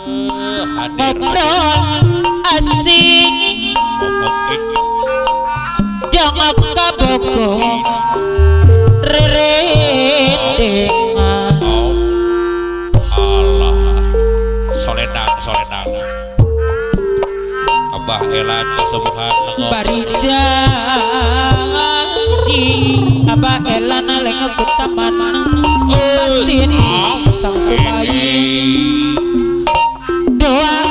Ngobrol asing jangan kabogoh reretengan. Allah soledang soledang Abah Elan kesembuhan bari janji Abah Elan lengok ke taman batin sang subayi doa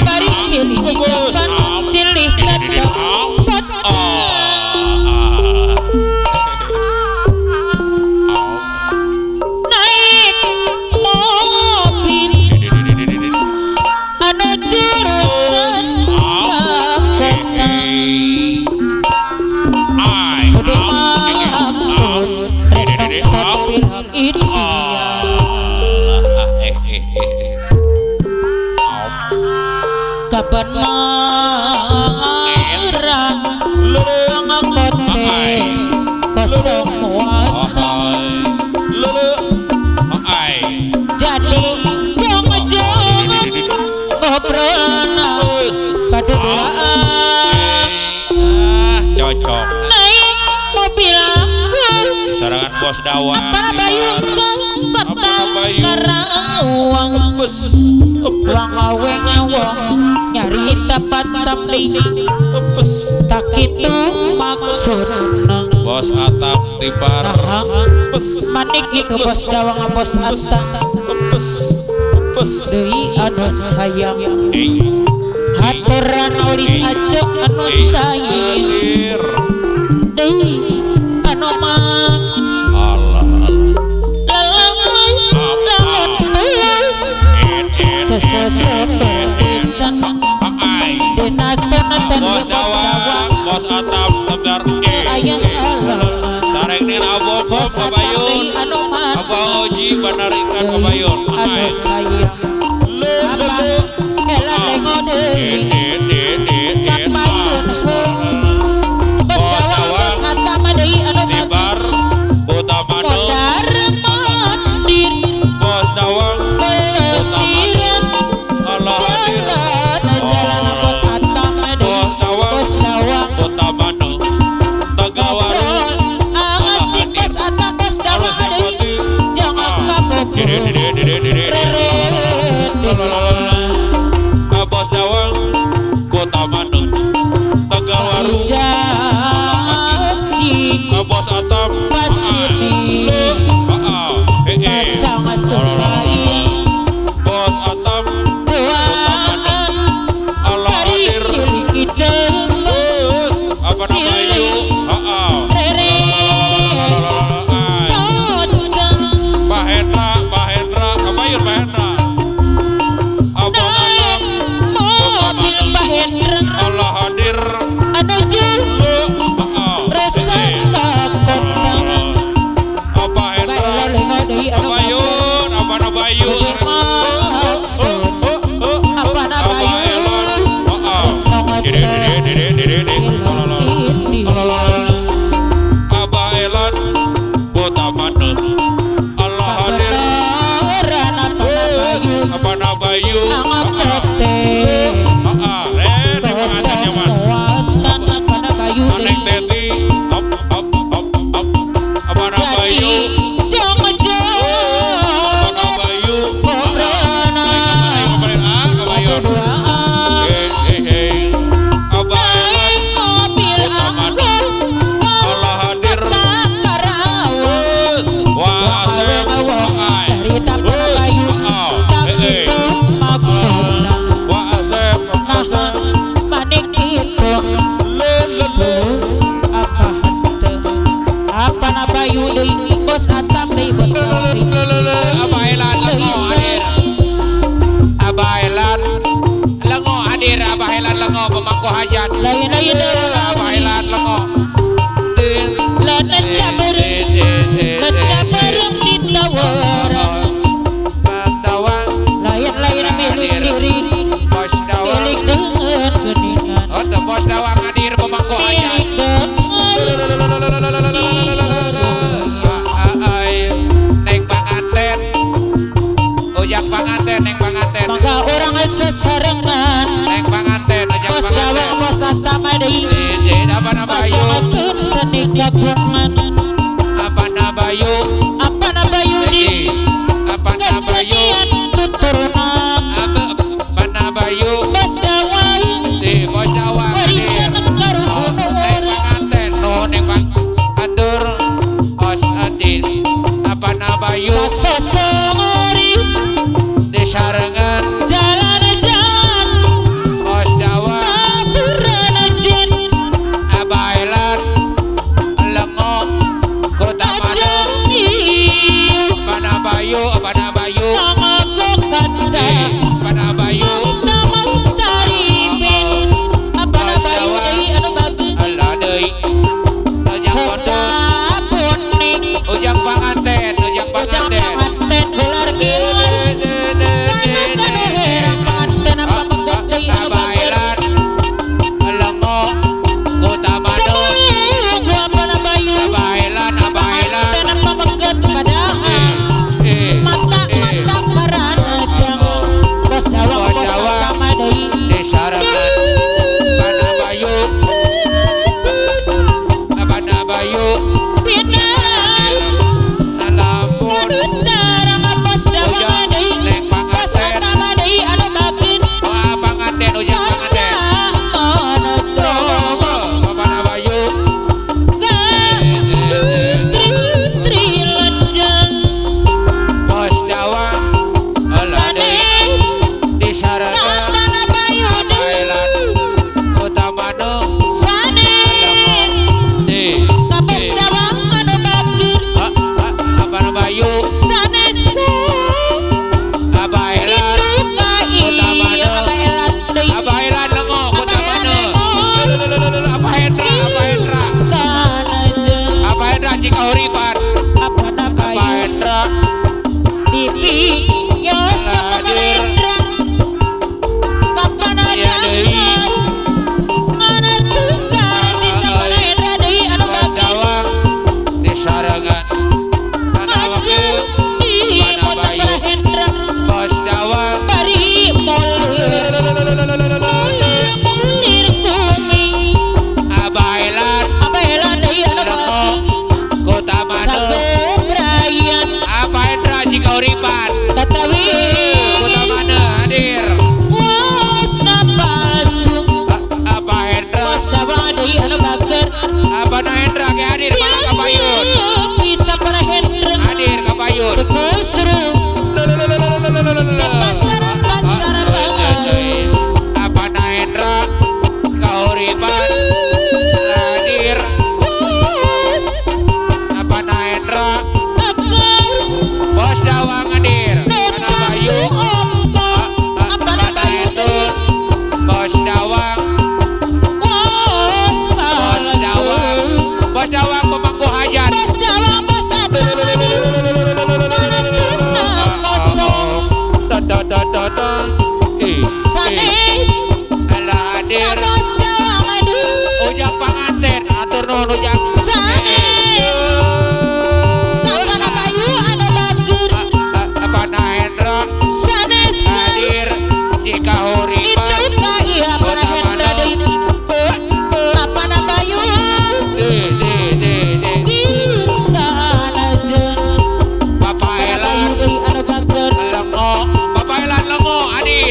bari silih depan silih tetap naik mobil anu jurusan ka kudu maksud rek film India kabenaran angote kosong muatan jadi jong-jong ngobrolna paduaan cocok naik mobil aku sarangan bos dawang apa bayu kota Karawang wong aweng wong nyari tempat tapi tak itu maksudna bos atap tibar manik itu bos dawang bos atap deui anu sayang haturan ulis acok anu sayang deui anu mah Allah sesesepisan dina sunatan bos dawang bos atap tegar ayang sareng nin abok bos kabayun abah oji bandar ikan kabayun anu sayang apa ela lengo deui kapayun bos dawang bos atap deui anu tibar utamano modar mandir bos dawang pelesiran Allah hadir jalan bos atap deui bos dawang bos dawang utamano Tegawaru angasih bos atap bos dawang deui jangan kabogoh bos dawang kota Mano Tegawaru janji bos atap pasini pasang sesuai bos atap doaan Allah bari hadir silih hideung apa namanya rere socang Pak Hendra Pak Hendra kabayun Pak Hendra abos naik atap mobil Pak Hendra Allah hadir anu jurusan kota Pak Hendra kabayun apa nabayu maksud apa nabayun Abah Elan kota mana Allah hadir apa nabayu Anek teti up up up up apa nabayu apa nabayu Abah Elan Allah hadir wah asep wah asep apa nabayu deui bos asam deui bos Abah Elan lengo hadir Abah Elan lengo hadir Abah Elan lengo pemangku hajat lain-lain Abah Elan lengo lanan caber di tawaran lain-lain milik diri bos dawang milik dengan geningan oh bos dawang hadir pemangku hajat milik dengan naik panganten ujang panganten. panganten, neng panganten. Mangga urang sesarengan. Neng panganten, ujang Bos panganten. dawang bos asama deui. Eh, apa nabayu? Bacakeun seni kagungan. Apa nabayu? Apa nabayu di? Apa nabayu? Kesenian tuturna. Apa nabayu? Bos dawang Di bos dawang. warisan Oh, karuhun. neng panganten, no neng pang atur os adin. Apa nabayu? Sosomori Disarengan jalan-jalan bos dawang. taburan jin Abailan lengo kota mana? ajeng ieu Apa nabayu? Apa nabayu? tamago kaca Apa nabayu? taman taripin apa nabayu deui anu bagus Alah deui. Ujang kotor, Saponing ujang panganten, ujang ujang panganten. panganten gelar gilar kana kanu herang panganten apa pegat deui anu bagus Abailan lengo kota mana? Sebelum apa nabayu Abailan, abailan. panganten apa pegat padahal Eh, mata eh, mata karanajang bos dawang Bos bos dawang. sama deui Disarengan Panabayu, Panabayu, Pinang Alamun, Ngadutara bos dawang deui Neng bos panganten, atama deui anu makin oh panganten, ujang panganten. saja Oh, mono Panabayu, Istri lenjang bos dawang, alah deui, sanes disarengan Katana bayu Abailan, deui Utamano, sanes di, Kabos di, dawang anu makin ah, ah, Panabayu, sanes Abailan, itu kai abailan deui Abailan lengo, Abailan Utamano. lengo. Apa Hendra, apa Hendra, Kanaja apa Hendra Cikahuripan, apa apa nabayu Hendra, pipi yos Hadir. kapan kapan Iya, ada deui. mana tunggal di sana Hendra deui anu Bos bagus dawang, disarengan, Tanah Wakil, di kota Panabayu. Hendra Bos dawang, bari mulir mulir mulir bumi Abailan, abelan deui anu Lengo, bagus Kota Mano, Sakubrayan apa Hendra Cikahuripan, tatawi Kota Mano, hadir, was napasung apa Hendra, was dawang deui anu bager apa Hendra ke hadir, mana Kapayun, bisa para Hendra hadir Kapayun. Kusru pasar-pasar Apa Hendra Kahuripan hadir, apa Hendra Bos Dawang hadir, Mana Bayu, apa Mana Hendra Bos Dawang, Bos Dawang, Bos Dawang pemangku hajat. Ta ta ta ta ta. Eh, eh. Alah hadir. Ujang panganten, atur nuhun ujang. Apa Hendra hadir Cikahuripan di di di di Bapak Elan lengo, Bapak Elan lengo hadir.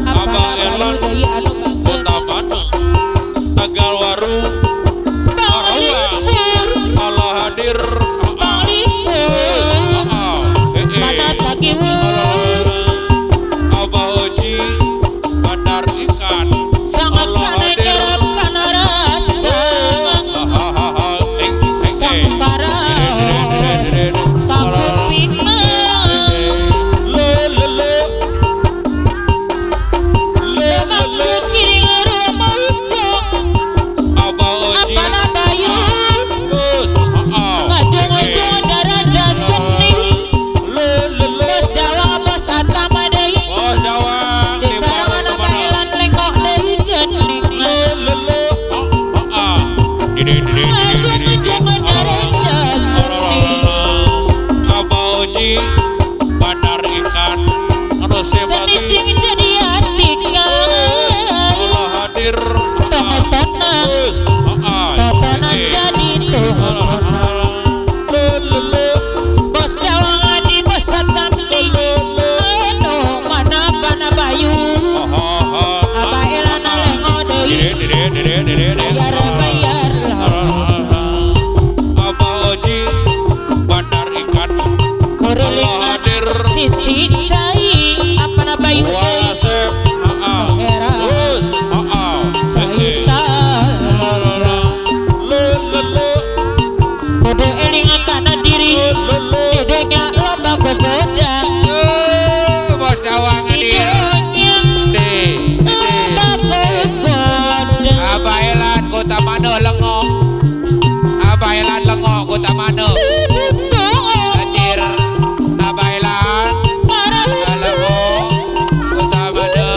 Abah Elan Kota Mana Tegal Waru Karawang Allah hadir Abah Oji Bandar Ikan Allah hadir Bandar Ikan anu sepati Allah hadir bos dawang di bos satamli anu mana pana bayu Abah Elan lengo deui bayar bayar Abah Oji Bandar Ikan Allah hadir sisi cai apa na bayu deui Wasep era cai kudu eling kana diri dedenya loba gogoda bos dawang hadir Abah Elan Kota Mano lengo Abah Elan lengo Kota Mano hadir Abah Elan lengo Kota Mano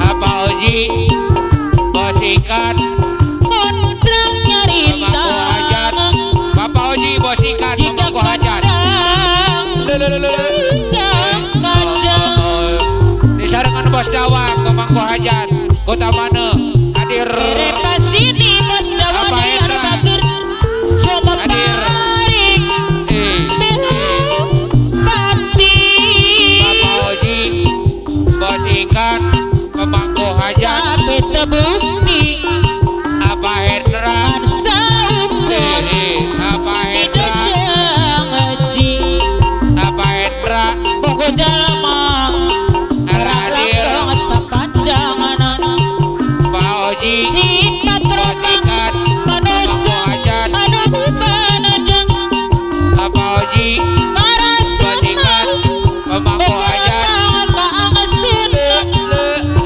Abah Oji bos ikan pemangku hajat Bapak Oji bos ikan pemangku hajat disarankan bos dawang pemangku hajat Kota Mano hadir Abah Hendra hadir Bapak Oji bos ikan pemangku hajat Abah Hendra Abah Hendra Abah Hendra hadir Pak Oji bos ikan pemangku hajat Abah Oji bos ikan pemangku hajat Abah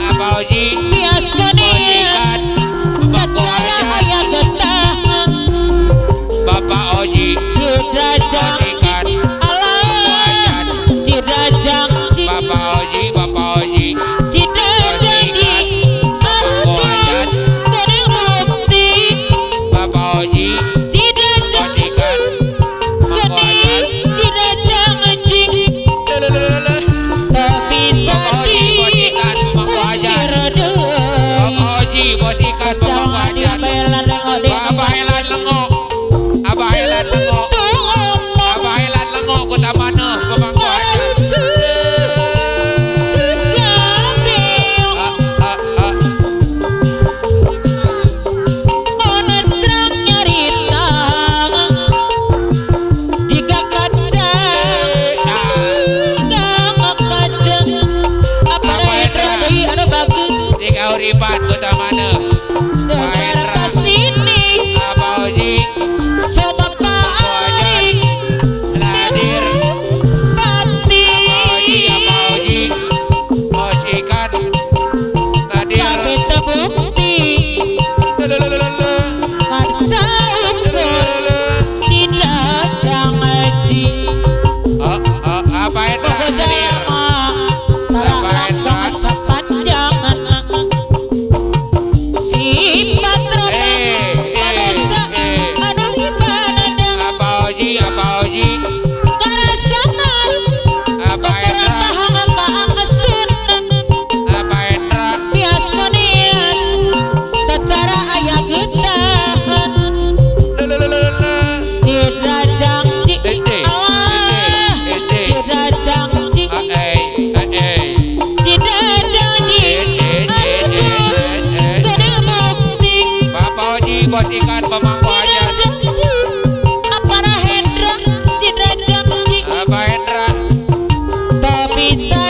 Oji bos ikan pemangku hajat Bapak Oji bos ikan pemangku hajat Bapak Oji Bapak Oji bos ikan pemangku hajat Bapak Oji bos ikan pemangku hajat Bapak Oji bos ikan pemangku hajat Bapak Oji bos ikan pemangku hajat Abah Elan lengo Abah Elan lengo Abah Elan lengo Kota Mano pemangku hajat Uripan Kota Mano Pak Hendra Abah Oji hadir Abah Oji Abah Oji bos ikan hadir Abah Hendra hadir Abah Hendra Abah Oji Abah Oji Abah Hendra Abah Hendra Bisa.